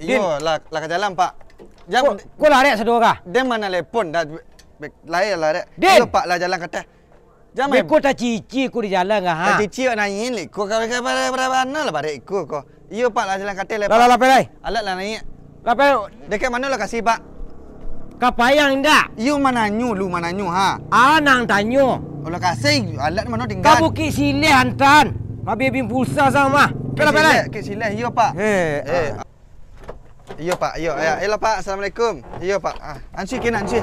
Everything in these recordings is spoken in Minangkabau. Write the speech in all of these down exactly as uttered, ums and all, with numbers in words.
Din. Iyo, lah, lah ka jalan, Pak. Jam Ko, ko larek sadonyo kah? Den manalepon, dah, be-, be-, lai lah, Rek. Din. Iyo, Pak, lah jalan ka ateh. Jam, Beko tacici ko di jalan kah, ha? Tacici awak naiak, Lek, ko ka, ka, ka, ka, ka, lah barek iko ko. Iyo, Pak, lah jalan ka ateh, Lek, Lah, Pak. Lah, lah, pai lai. Alat lah naiak. Lah, pai. Dakek mano lokasi, Pak? Ka Payang indak? Iyo, mananyo, lu mananyo, ha. Ah, nan tanyo. Oh, lokasi, alat mano Ka tingga? Bukik Sileh, Antan. Mabih-abih pulsa sa mah. Pai lah, pai lai. Bukik Sileh, Bukik Sileh, iyo, Pak. Eh, Eh, ah. Iyo, Pak, iyo, iyo. Iyolah, Pak, assalamualaikum. Iyo, Pak. Ah, ansui kin, ansui.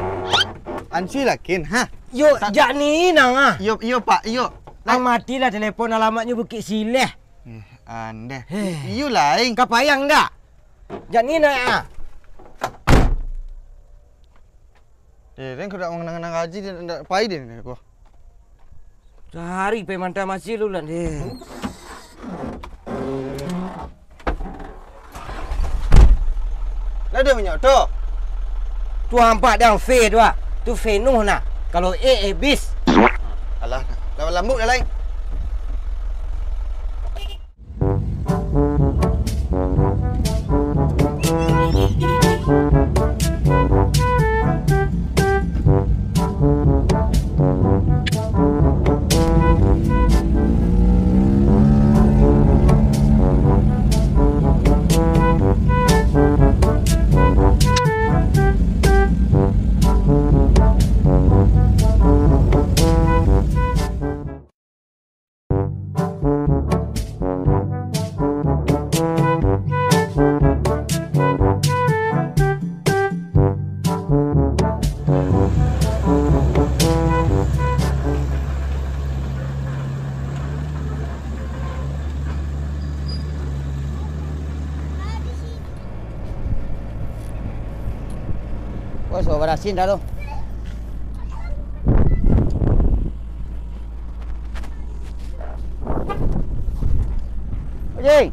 Ansui lah kin, ha? Yo, Ta- jak ni nang ah. Iyo, iyo, Pak, iyo. Ang mati lah telepon, alamatnyo Bukik Sileh. Eh, andeh. Heh. I-, iyo lai. Ka Payang ndak? Jak ni nang ah. Eh, den ko dak manganang-anang gaji, den dak pai den ko. Sahari pai manta masih lu lah, deh. Lah ado minyak tu. Tu ampak dang V tu ah. Tu Venuh nah. Kalau A, A bis. Alah, lah lambuik lah lai. Wah, sudah barasin dah tu. Ojek.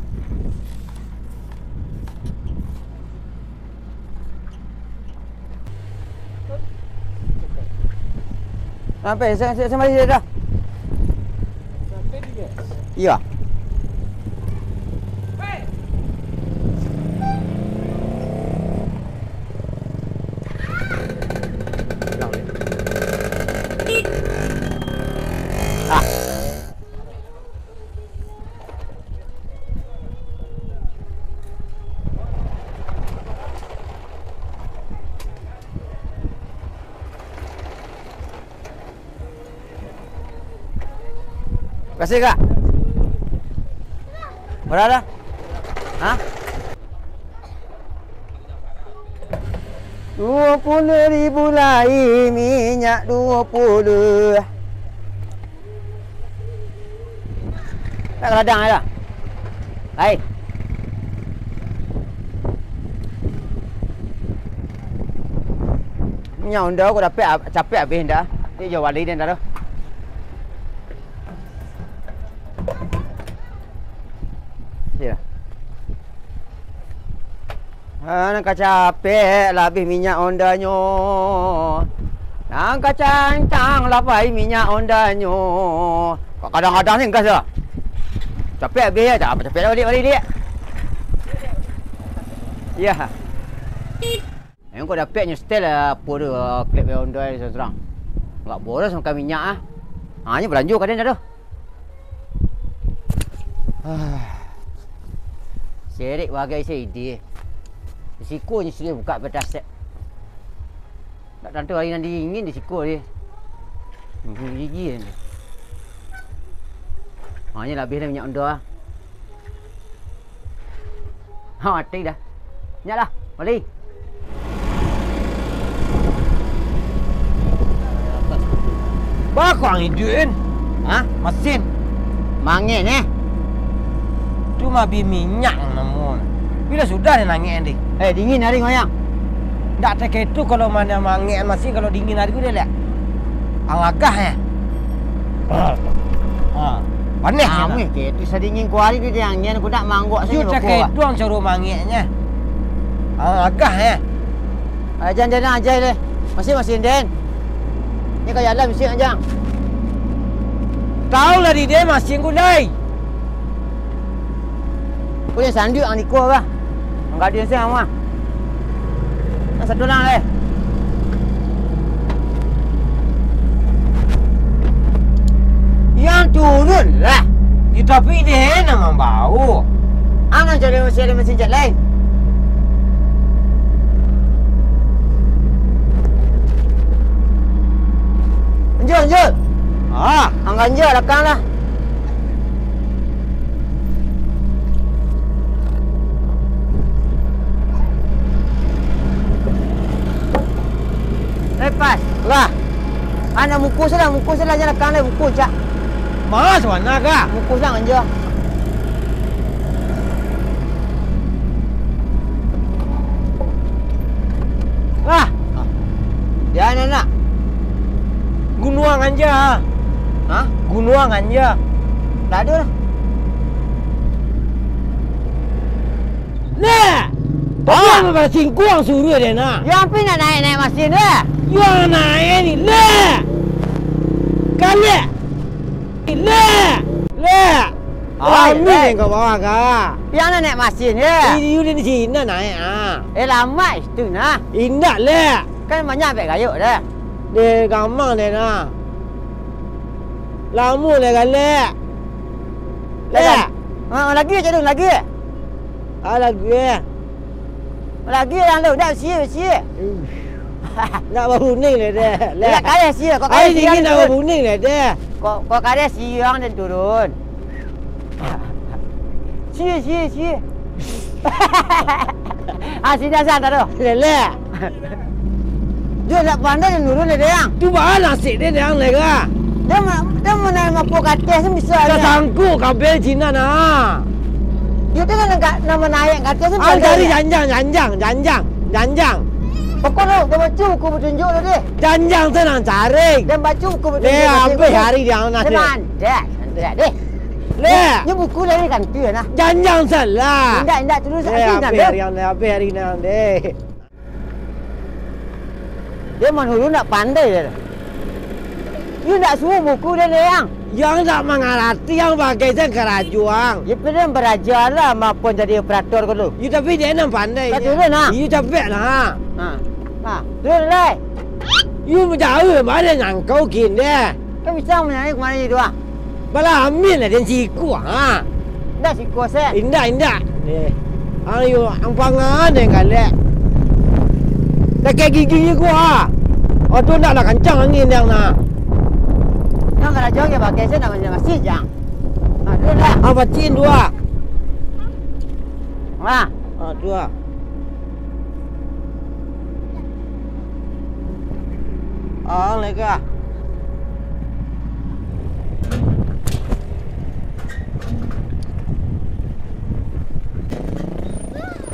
Sampai, sa-, sa-, sampai sini dah. Sampai dia? Iya. Ah. Makasih, Kak. Bara dah? Hah? Duo puluah ribu lai, minyak duo puluah. Nak ka ladang dah. Lai. Minyak Honda ko dapek ab-, capek abih ndak? Ti jo wali den dah tu. Iyo. Ah, nan ka capek lah abih minyak Hondanyo. Nan ka cancang lah pai minyak Hondanyo. Kok kadang-kadang ni gas lah. Capek abih ya, capek, capek lah balik, balik, balik. Iyo. Emang kau dapek nyo setel lah, apo tu, ah, klep Honda ni surang-surang. Agak boros makan minyak ah. Ha, nyo balanjo ka den dah tu. Ah. Serek bagai se ide. Di siko nyo sudah buka petaset. Tak tantu hari nan dingin di siko ni. Gigi ni. Ha, nyo lah abih dah minyak Honda ah. Ha, mati dah. Nyak lah, bali. Baa kok ang iduik, Din? Ha? Masin. Mangek, eh? Tu mabih minyak namo. Bilo sudah den angek, Din? Eh, dingin hari ngoyang. Ndak takah itu kalau ma-, mangek masin, kalau dingin hari ko deh, liak. Ang agah, eh? Ha. Paneh, Amuih, kek tu sadingin ko hari tu, deh, angian ko nak manggok sajo. Yo, takah itu ang caro mangeknyo. Ang agah, eh? Ah, jan, jan, jan, jan, deh. Masin, masin, den. Ni ka jalan, bisuak, anjang. Tahu lah di dia masin ko, dai. Ko den sanduik ang niko, bah. Kak Dion se mah. Nan satu urang lai. Yang turun lah. Yo, tapi den nan mambao. Ang nan cari mesin, cari mesin jet lai. Lanjut, lanjut. Ah. Ang ganjal lakang lah. Lepas. Lah. Anak muko se lah, muko se lah, jan lakang lai, muko cak. Mas, mana kah? Muko se lah, anja. Lah. Jan anak. Gunuang anja. Hah? Gunuang anja. Tak ado lah. Lek! Ah! Tapi ang basingkuang suruah den, nah. Yo, ampia nak naiak-naiak masin, leh. Yo, naiak ni, lek! Kalek! Lek! Lek! Ah, rami lek. Lek ka bawah, ka. Yo, nak naiak masin, yo. Ini udah di sini naiak, ah. Eh, lamak itu, nah. Indak, lek. Kan banyak abek gayok, dah. Deh, gamang, deh, nah. Lamo, lek, galek. Lek. Lek. Ah, lagi, cak tu, lagi. Ah, lagu, eh. Lagi lah tu, dak sia, sia. Uish. Nak babuning lah deh. Lah. Dak kareh sia, kok kareh sia dingin nak babuning lah deh. Kok, kok kareh sia ang dan turun. Sia, sia, sia. Ah, sini asal tak tu. Lelek. Dia nak pandai dia nurun dia, Dayang. Tu baa nasib dia, Dayang, lega. Dia ma-, dia mau naik mapo ka ateh tu bisa. Dah sangkuk kabel Cina nah. Dia tu nak, nak mau naik ka ateh tu. Ah, cari janjang, janjang, janjang, janjang. Pokok tu, dia baca buku petunjuk tu deh. Janjang tu nang cari. Dia baca buku petunjuk. Dia habis hari dia nak. Dia mandek, mandek deh. Leh. Ni buku dari kantin nah. Janjang salah. Indak, indak, terus. Eh, habis hari yang deh, habis hari yang deh. Dia manurun nak pandai dia. Dia nak suruh buku dia, Dayang. Yang tak mangarati, yang bagai saya karajo ang. Ya, pilihan baraja lah, maupun jadi operator ko tu. Ya, tapi dia nan pandai. Kau turun, ha? Ya, capek lah. Ha. Ha. Turun, lai. Ya, jauh, mana nyangkau kin deh. Kan bisa manyari kemari tu, ah. Bala amin lah den siko, ha. Indak siko se. Indak, indak. Eh. Ayo, ang pangan den galek. Sakik gigi ko, ha. Oh, tu ndak lah kancang angin yang nah. Yang karajo yang pakai se nak masih jang. Ha, tu lah. Ah, pacin tu, ah. Nah. Ah, tu, ah. Ah, lega.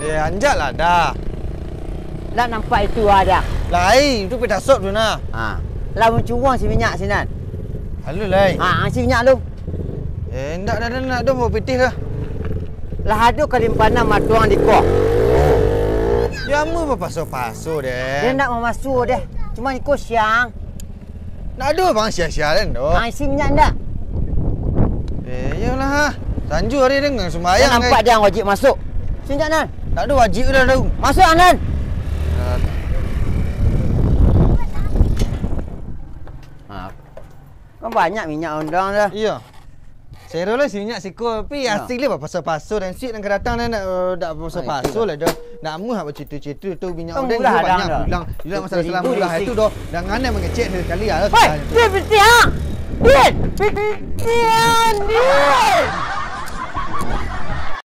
Eh, anjaklah dah. Nak nampak itu ada. Lai, itu pita sop tu nah. Ha. Lah mancuruang si minyak sinan. Halo, lai. Ha, si minyak lu. Eh, indak, dah, dah, nak doh bawa pitih dah. Lah ado kalimpanan matuang di ko. Ya, amu bapaso-paso deh. Dia ndak mamaso deh. Cuma iko siang. Ndak ado bang sia-sia den doh. Ah, isi minyak ndak? Eh, iyolah ha. Sanju hari dengan sembahyang. Nampak dia wajib masuk. Isi minyak nan. Ndak ado wajib dah tahu. Masuk nan. Ha. Kan banyak minyak ondang dah. Iyo. Sero lah si minyak siko, tapi asli lah bapaso-paso dan sik nan ka datang dah nak, eh, dak paso-paso lah dah. Nak amuah bacitu-citu tu minyak ondang tu banyak pulang. Dak masalah-salah murah itu doh. Jangan nak mangecek sekali lah. Hei, dia pitih ah. Dia pitih ah, dia.